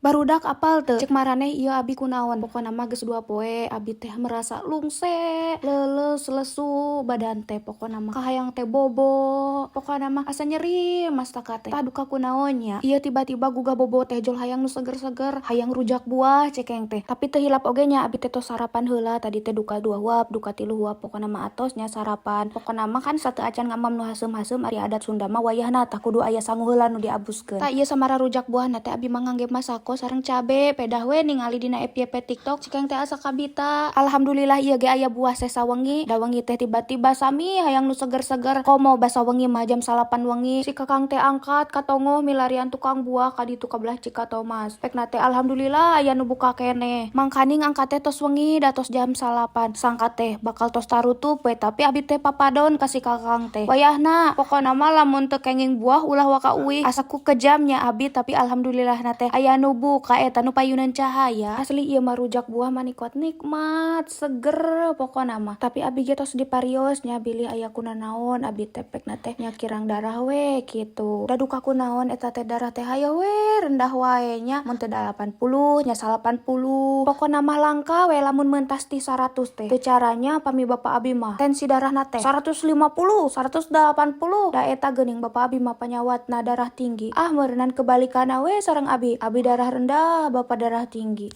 Barudak, apal teu cek maraneh ieu abi kunaon? Pokona mah geus 2 poe abi teh merasa lungse, leuleus, lesu badan teh. Pokona mah kahayang teh bobo, pokona mah asa nyeri mastaka teh. Tah, duka kunaon nya ieu tiba-tiba gugah bobo teh jol hayang nu seger-seger, hayang rujak buah cekeng teh. Tapi teu hilap oge nya, abi teh tos sarapan heula tadi teh, duka dua huap, duka tilu huap, pokona mah atos nya sarapan. Pokona mah kan sateuacan ngamam nu haseum-haseum, ari adat Sunda mah wayahna tah kudu aya sangu heula nu diabuskeun. Tah, ieu samara rujak buahna teh abi mah ngangge masako sareng cabe. Pedah we ningali dina FYP TikTok, cekeng teh asa kabita. Alhamdulillah, ieu ge aya buah sesa wengi da wengi teh tiba-tiba sami hayang nu seger-seger, komo basa wengi mah jam 9 wengi si Kakang teh angkat ka tongoh milarian tukang buah ka ditu ka belah Cikatomas. Pekna teh alhamdulillah aya nu buka keneh, mangkaning angkat teh tos wengi da tos jam 9. Sangka teh bakal tos tarutup we, tapi abi teh papadon ka si Kakang teh, "Wayahna pokona mah lamun teu kenging buah ulah waka uih." Asa ku kejam nya abi, tapi alhamdulillah na teh aya nu buka, eta nu payunan cahaya. Asli ieu mah rujak buah mani kuat nikmat, seger pokona mah. Tapi abi ge tos diparios nya bilih aya kunanaon abi teh, pekna teh nya kirang darah we kitu. Da duka kunaon eta teh darah teh hayoh we rendah wae nya, mun teu 80 nya 80, pokona mah langka we lamun mentas ti 100 teh. Teu caranya pami bapa abi mah tensi darahna teh 150, 180, da eta geuning bapa abi mah panyawatna darah tinggi. Ah, meureunan kebalikanna we sareng abi. Abi darah rendah, bapa darah tinggi.